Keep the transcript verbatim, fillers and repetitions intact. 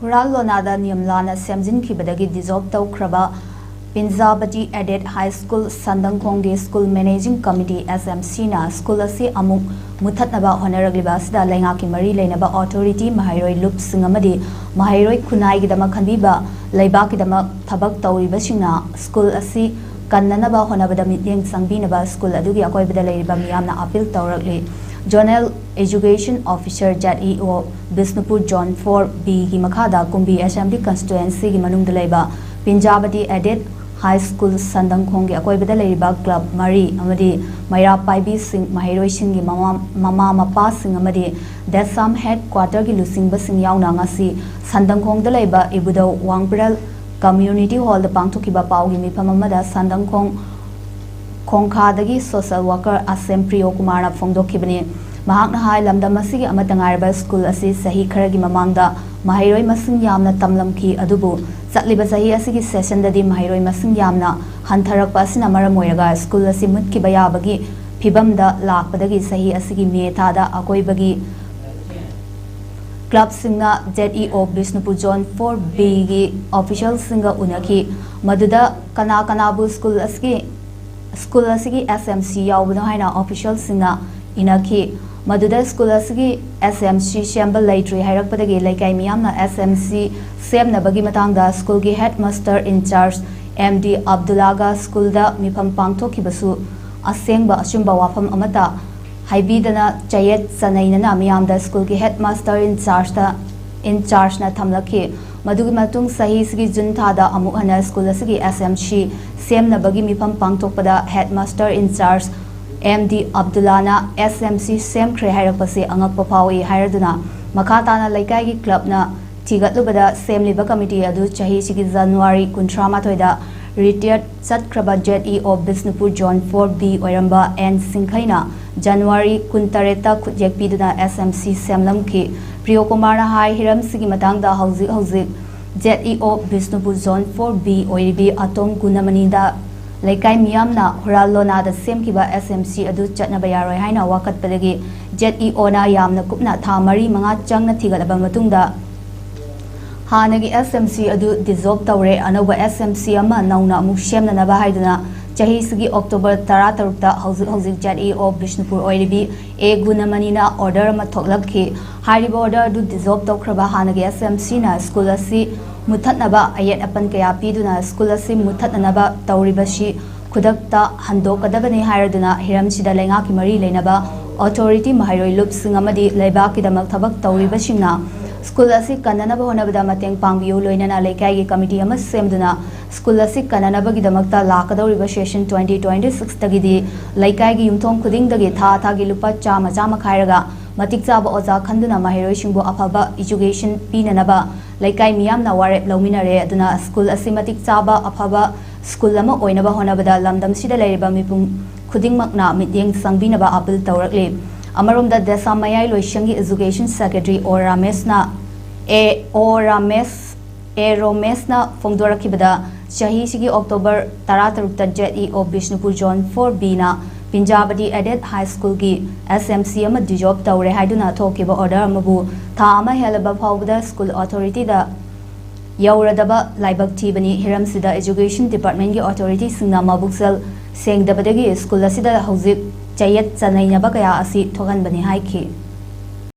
ꯍꯨꯔꯥꯜ ꯂꯣꯅꯥꯗ ꯅꯤꯌꯝ ꯂꯥꯟꯅ ꯁꯦꯝꯖꯤꯟꯈꯤꯕꯗꯒꯤ ꯗꯤꯖꯣꯜꯕ ꯇꯧꯈ꯭ꯔꯕ ꯄꯤꯟꯖꯥꯕꯇꯤ ꯑꯦꯗꯦꯗ ꯍꯥꯏ ꯁ꯭ꯀꯨꯜ ꯁꯟꯗꯪꯈꯣꯡꯒꯤ school managing committee, S M C, ꯅ ꯁ꯭ꯀꯨꯜ ꯑꯁꯤ ꯑꯃꯨꯛ ꯃꯨꯊꯠꯅꯕ ꯍꯣꯠꯅꯔꯛꯂꯤꯕ ꯑꯁꯤꯗ ꯂꯩꯉꯥꯛꯀꯤ ꯃꯔꯤ ꯂꯩꯅꯕ ꯑꯣꯊꯣꯔꯤꯇꯤ, ꯃꯍꯩꯔꯣꯏ ꯂꯨꯞꯁꯤꯡ ꯑꯃꯗꯤ ꯃꯍꯩꯔꯣꯏ ꯈꯨꯟꯅꯥꯏꯒꯤꯗꯃꯛ ꯈꯟꯕꯤꯕ ꯂꯩꯕꯥꯛꯀꯤꯗꯃꯛ ꯊꯕꯛ ꯇꯧꯔꯤꯕꯁꯤꯡꯅ ꯁ꯭ꯀꯨꯜ ꯑꯁꯤ ꯀꯟꯅꯅꯕ ꯍꯣꯠꯅꯕꯗ ꯃꯤꯠꯌꯦꯡ ꯆꯪꯕꯤꯅꯕ ꯁ꯭ꯀꯨꯜ ꯑꯗꯨꯒꯤ ꯑꯀꯣꯏꯕꯗ ꯂꯩꯔꯤꯕ ꯃꯤꯌꯥꯝꯅ ꯑꯥꯄꯤꯜ ꯇꯧꯔꯛꯂꯤ꯫ Zonal Education Officer, Z E O, Bishnupur Zone Four B ꯒꯤ ꯃꯈꯥꯗ ꯀꯨꯝꯕꯤ Assembly Constituency ꯒꯤ ꯃꯅꯨꯡꯗ ꯂꯩꯕ ꯄꯤꯟꯖꯥꯕꯇꯤ ꯑꯦꯗꯦꯗ ꯍꯥꯏ ꯁ꯭ꯀꯨꯜ ꯁꯟꯗꯪꯈꯣꯡꯒꯤ ꯑꯀꯣꯏꯕꯗ ꯂꯩꯔꯤꯕ ꯀ꯭ꯂꯕ ꯃꯔꯤ ꯑꯃꯗꯤ ꯃꯩꯔꯥ ꯄꯥꯏꯕꯤꯁꯤꯡ, ꯃꯍꯩꯔꯣꯏꯁꯤꯡꯒꯤ ꯃꯃꯥ, ꯃꯃꯥ ꯃꯄꯥꯁꯤꯡ ꯑꯃꯗꯤ ꯗꯦꯁꯥꯝ ꯍꯦꯗ ꯀ꯭ꯋꯥꯇꯔꯒꯤ ꯂꯨꯆꯤꯡꯕꯁꯤꯡ ꯌꯥꯎꯅ ꯉꯁꯤ ꯁꯟꯗꯪꯈꯣꯡꯗ ꯂꯩꯕ ꯏꯕꯨꯙꯧ ꯋꯥꯡꯕ꯭ꯔꯦꯜ ꯀꯝꯃ꯭ꯌꯨꯅꯤꯇꯤ ꯍꯣꯜꯗ ꯄꯥꯡꯊꯣꯛꯈꯤꯕ ꯄꯥꯎꯒꯤ ꯃꯤꯐꯝ ꯑꯃꯗ ꯁꯟꯗꯪꯈꯣꯡ ꯈꯣꯡꯈꯥꯗꯒꯤ ꯁꯣꯁꯦꯜ ꯋꯥꯀꯔ ꯑꯁꯦꯝ ꯄ꯭ꯔꯤꯌꯣ ꯀꯨꯃꯥꯔꯅ ꯐꯣꯡꯗꯣꯛꯈꯤꯕꯅꯤ꯫ ꯃꯍꯥꯛꯅ ꯍꯥꯏ, ꯂꯝꯗꯝ ꯑꯁꯤꯒꯤ ꯑꯃꯠꯇ ꯉꯥꯏꯔꯕ ꯁ꯭ꯀꯨꯜ ꯑꯁꯤ ꯆꯍꯤ ꯈꯔꯒꯤ ꯃꯃꯥꯡꯗ ꯃꯍꯩꯔꯣꯏ ꯃꯁꯤꯡ ꯌꯥꯝꯅ ꯇꯝꯂꯝꯈꯤ, ꯑꯗꯨꯕꯨ ꯆꯠꯂꯤꯕ ꯆꯍꯤ ꯑꯁꯤꯒꯤ ꯁꯦꯁꯟꯗꯗꯤ ꯃꯍꯩꯔꯣꯏ ꯃꯁꯤꯡ ꯌꯥꯝꯅ ꯍꯟꯊꯔꯛꯄ ꯑꯁꯤꯅ ꯃꯔꯝ ꯑꯣꯏꯔꯒ ꯁ꯭ꯀꯨꯜ ꯑꯁꯤ ꯃꯨꯠꯈꯤꯕ ꯌꯥꯕꯒꯤ ꯐꯤꯕꯝꯗ ꯂꯥꯛꯄꯗꯒꯤ ꯆꯍꯤ ꯑꯁꯤꯒꯤ ꯃꯦ ꯊꯥꯗ ꯑꯀꯣꯏꯕꯒꯤ ꯀ꯭ꯂꯕꯁꯤꯡꯅ Z E O Bishnupur Zone Four B ꯒꯤ ꯑꯣꯐꯤꯁꯤꯌꯦꯜꯁꯤꯡꯒ ꯎꯅꯈꯤ꯫ ꯃꯗꯨꯗ ꯀꯅꯥ ꯀꯅꯥꯕꯨ ꯁ꯭ꯀꯨꯜ ꯑꯁꯤꯒꯤ, ꯁ꯭ꯀꯨꯜ ꯑꯁꯤꯒꯤ S M C ꯌꯥꯎꯕꯅꯣ ꯍꯥꯏꯅ ꯑꯣꯐꯤꯁꯤꯌꯦꯜꯁꯤꯡꯅ ꯏꯅꯈꯤ꯫ ꯃꯗꯨꯗ ꯁ꯭ꯀꯨꯜ ꯑꯁꯤꯒꯤ S M C ꯁꯦꯝꯕ ꯂꯩꯇ꯭ꯔꯤ ꯍꯥꯏꯔꯛꯄꯗꯒꯤ ꯂꯩꯀꯥꯏ ꯃꯤꯌꯥꯝꯅ S M C ꯁꯦꯝꯅꯕꯒꯤ ꯃꯇꯥꯡꯗ ꯁ꯭ꯀꯨꯜꯒꯤ head master in charge M D ꯑꯕꯗꯨꯜꯂꯥꯒ ꯁ꯭ꯀꯨꯜꯗ ꯃꯤꯐꯝ ꯄꯥꯡꯊꯣꯛꯈꯤꯕꯁꯨ ꯑꯁꯦꯡꯕ ꯑꯆꯨꯝꯕ ꯋꯥꯐꯝ ꯑꯃꯠꯇ ꯍꯥꯏꯕꯤꯗꯅ ꯆꯌꯦꯠ ꯆꯅꯩꯅꯅ ꯃꯤꯌꯥꯝꯗ ꯁ꯭ꯀꯨꯜꯒꯤ ꯍꯦꯗ ꯃꯥꯁꯇꯔ ꯏꯟꯆꯥꯔꯖꯇ, ꯏꯟꯆꯥꯔꯖꯅ ꯊꯝꯂꯛꯈꯤ꯫ ꯃꯗꯨꯒꯤ ꯃꯇꯨꯡ ꯆꯍꯤꯁꯤꯒꯤ ꯖꯨꯟ ꯊꯥꯗ ꯑꯃꯨꯛ ꯍꯟꯅ ꯁ꯭ꯀꯨꯜ ꯑꯁꯤꯒꯤ S M C ꯁꯦꯝꯅꯕꯒꯤ ꯃꯤꯐꯝ ꯄꯥꯡꯊꯣꯛꯄꯗ headmaster in charge M D ꯑꯕꯗꯨꯜꯂꯥꯅ S M C ꯁꯦꯝꯈ꯭ꯔꯦ ꯍꯥꯏꯔꯛꯄꯁꯤ ꯑꯉꯛꯄ ꯐꯥꯎꯏ ꯍꯥꯏꯔꯗꯨꯅ ꯃꯈꯥ ꯇꯥꯅ ꯂꯩꯀꯥꯏꯒꯤ ꯀ꯭ꯂꯕꯅ ꯊꯤꯒꯠꯂꯨꯕꯗ ꯁꯦꯝꯂꯤꯕ ꯀꯃꯤꯇꯤ ꯑꯗꯨ ꯆꯍꯤꯁꯤꯒꯤ ꯖꯅꯋꯥꯔꯤ ꯀꯨꯟꯊ꯭ꯔꯥ ꯃꯥꯊꯣꯏꯗ ꯔꯤꯇꯥꯌꯔ ꯆꯠꯈ꯭ꯔꯕ Z E O Bishnupur Zone Four B ꯑꯣꯏꯔꯝꯕ ꯑꯦꯟ ꯁꯤꯡꯈꯩꯅ ꯖꯅꯋꯥꯔꯤ ꯀꯨꯟꯇꯔꯦꯠꯇ ꯈꯨꯠꯌꯦꯛ ꯄꯤꯗꯨꯅ S M C ꯁꯦꯝꯂꯝꯈꯤ꯫ ꯄ꯭ꯔꯤꯌꯣ ꯀꯨꯃꯥꯔꯅ ꯍꯥꯏ, ꯍꯤꯔꯝꯁꯤꯒꯤ ꯃꯇꯥꯡꯗ ꯍꯧꯖꯤꯛ ꯍꯧꯖꯤꯛ Z E O Bishnupur Zone Four B ꯑꯣꯏꯔꯤꯕꯤ ꯑꯇꯣꯝ ꯒꯨꯅꯃꯅꯤꯗ ꯂꯩꯀꯥꯏ ꯃꯤꯌꯥꯝꯅ ꯍꯨꯔꯥꯜ ꯂꯣꯅꯥꯗ ꯁꯦꯝꯈꯤꯕ S M C ꯑꯗꯨ ꯆꯠꯅꯕ ꯌꯥꯔꯣꯏ ꯍꯥꯏꯅ ꯋꯥꯀꯠꯄꯗꯒꯤ Z E O ꯅ ꯌꯥꯝꯅ ꯀꯨꯞꯅ ꯊꯥ ꯃꯔꯤ ꯃꯉꯥ ꯆꯪꯅ ꯊꯤꯒꯠꯂꯕ ꯃꯇꯨꯡꯗ ꯍꯥꯟꯅꯒꯤ ꯑꯦꯁ ꯑꯦꯝ ꯁꯤ ꯑꯗꯨ ꯗꯤꯖꯣꯜꯕ ꯇꯧꯔꯦ, ꯑꯅꯧꯕ ꯑꯦꯁ ꯑꯦꯝ ꯁꯤ ꯑꯃ ꯅꯧꯅ ꯑꯃꯨꯛ ꯁꯦꯝꯅꯅꯕ ꯍꯥꯏꯗꯨꯅ ꯆꯍꯤꯁꯤꯒꯤ ꯑꯣꯛꯇꯣꯕꯔ ꯇꯔꯥꯇꯔꯨꯛꯇ ꯍꯧꯖꯤꯛ ꯍꯧꯖꯤꯛ ꯖꯦꯠ ꯏ ꯑꯣ ꯕꯤꯁꯅꯨꯄꯨꯔ ꯑꯣꯏꯔꯤꯕꯤ ꯑꯦ ꯒꯨꯅꯃꯅꯤꯅ ꯑꯣꯔꯗꯔ ꯑꯃ ꯊꯣꯛꯂꯛꯈꯤ꯫ ꯍꯥꯏꯔꯤꯕ ꯑꯣꯔꯗꯔ ꯑꯗꯨ ꯗꯤꯖꯣꯜꯕ ꯇꯧꯈ꯭ꯔꯕ ꯍꯥꯟꯅꯒꯤ ꯑꯦꯁ ꯑꯦꯝ ꯁꯤꯅ ꯁ꯭ꯀꯨꯜ ꯑꯁꯤ ꯃꯨꯠꯊꯠꯅꯕ ꯑꯌꯦꯠ ꯑꯄꯟ ꯀꯌꯥ ꯄꯤꯗꯨꯅ ꯁ꯭ꯀꯨꯜ ꯑꯁꯤ ꯃꯨꯠꯊꯠꯅꯅꯕ ꯇꯧꯔꯤꯕꯁꯤ ꯈꯨꯗꯛꯇ ꯍꯟꯗꯣꯛꯀꯗꯕꯅꯤ ꯍꯥꯏꯔꯗꯨꯅ ꯍꯤꯔꯝꯁꯤꯗ ꯂꯩꯉꯥꯛꯀꯤ ꯃꯔꯤ ꯂꯩꯅꯕ ꯑꯣꯊꯣꯔꯤꯇꯤ, ꯃꯍꯩꯔꯣꯏ ꯂꯨꯞꯁꯤꯡ ꯑꯃꯗꯤ ꯂꯩꯕꯥꯛꯀꯤꯗꯃꯛ ꯊꯕꯛ ꯇꯧꯔꯤꯕꯁꯤꯡꯅ ꯁ꯭ꯀꯨꯜ ꯑꯁꯤ ꯀꯟꯅꯅꯕ ꯍꯣꯠꯅꯕꯗ ꯃꯇꯦꯡ ꯄꯥꯡꯕꯤꯌꯨ, ꯂꯣꯏꯅꯅ ꯂꯩꯀꯥꯏꯒꯤ ꯀꯃꯤꯇꯤ ꯑꯃ ꯁꯦꯝꯗꯨꯅ ꯁ꯭ꯀꯨꯜ ꯑꯁꯤ ꯀꯟꯅꯅꯕꯒꯤꯗꯃꯛꯇ ꯂꯥꯛꯀꯗꯧꯔꯤꯕ ꯁꯦꯁꯟ ꯇ꯭ꯋꯦꯟꯇꯤ ꯇ꯭ꯋꯦꯟꯇꯤ ꯁꯤꯛꯁꯇꯒꯤꯗꯤ ꯂꯩꯀꯥꯏꯒꯤ ꯌꯨꯝꯊꯣꯡ ꯈꯨꯗꯤꯡꯗꯒꯤ ꯊꯥ ꯊꯥꯒꯤ ꯂꯨꯄꯥ ꯆꯥꯝꯃ ꯆꯥꯝꯃ ꯈꯥꯏꯔꯒ ꯃꯇꯤꯛ ꯆꯥꯕ ꯑꯣꯖꯥ ꯈꯟꯗꯨꯅ ꯃꯍꯩꯔꯣꯏꯁꯤꯡꯕꯨ ꯑꯐꯕ ꯏꯖꯨꯀꯦꯁꯟ ꯄꯤꯅꯅꯕ ꯂꯩꯀꯥꯏ ꯃꯤꯌꯥꯝꯅ ꯋꯥꯔꯦꯞ ꯂꯧꯃꯤꯟꯅꯔꯦ꯫ ꯑꯗꯨꯅ ꯁ꯭ꯀꯨꯜ ꯑꯁꯤ ꯃꯇꯤꯛ ꯆꯥꯕ ꯑꯐꯕ ꯁ꯭ꯀꯨꯜ ꯑꯃ ꯑꯣꯏꯅꯕ ꯍꯣꯠꯅꯕꯗ ꯂꯝꯗꯝꯁꯤꯗ ꯂꯩꯔꯤꯕ ꯃꯤꯄꯨꯝ ꯈꯨꯗꯤꯡꯃꯛꯅ ꯃꯤꯠꯌꯦꯡ ꯆꯪꯕꯤꯅꯕ ꯑꯄꯤꯜ ꯇꯧꯔꯛꯂꯤ꯫ ꯑꯃꯔꯣꯝꯗ ꯗꯦꯁꯥꯝ ꯃꯌꯥꯏ ꯂꯣꯏꯁꯪꯒꯤ ꯏꯖꯨꯀꯦꯁꯟ ꯁꯦꯀ꯭ꯔꯦꯇꯔꯤ ꯑꯣ ꯔꯥꯃꯦꯁꯅ ꯑꯦ ꯑꯣ ꯔꯥꯃꯦꯁ ꯑꯦ ꯔꯣꯃꯦꯁꯅ ꯐꯣꯡꯗꯣꯔꯛꯈꯤꯕꯗ ꯆꯍꯤꯁꯤꯒꯤ ꯑꯣꯛꯇꯣꯕꯔ ꯇꯔꯥꯇꯔꯨꯛꯇ ꯖꯦꯠ ꯏ ꯑꯣ ꯕꯤꯁꯅꯨꯄꯨꯔ ꯖꯣꯟ ꯐꯣꯔ ꯕꯤꯅ ꯄꯤꯟꯖꯥꯕꯗꯤ ꯑꯦꯗꯦꯗ ꯍꯥꯏ ꯁ꯭ꯀꯨꯜꯒꯤ ꯑꯦꯁ ꯑꯦꯝ ꯁꯤ ꯑꯃ ꯗꯤꯖꯣꯜꯕ ꯇꯧꯔꯦ ꯍꯥꯏꯗꯨꯅ ꯊꯣꯛꯈꯤꯕ ꯑꯣꯔꯗꯔ ꯑꯃꯕꯨ ꯊꯥ ꯑꯃ ꯍꯦꯜꯂꯕ ꯐꯥꯎꯕꯗ ꯁ꯭ꯀꯨꯜ ꯑꯣꯊꯣꯔꯤꯇꯤꯗ ꯌꯧꯔꯗꯕ ꯂꯥꯏꯕꯛ ꯊꯤꯕꯅꯤ꯫ ꯍꯤꯔꯝꯁꯤꯗ ꯏꯖꯨꯀꯦꯁꯟ ꯗꯤꯄꯥꯔꯠꯃꯦꯟꯒꯤ ꯑꯣꯊꯣꯔꯤꯇꯤꯁꯤꯡꯅ ꯃꯕꯨꯛꯆꯦꯜ ꯁꯦꯡꯗꯕꯗꯒꯤ ꯁ꯭ꯀꯨꯜ ꯑꯁꯤꯗ ꯍꯧꯖꯤꯛ ꯆꯌꯦꯠ ꯆꯅꯩꯅꯕ ꯀꯌꯥ ꯑꯁꯤ ꯊꯣꯛꯍꯟꯕꯅꯤ ꯍꯥꯏꯈꯤ꯫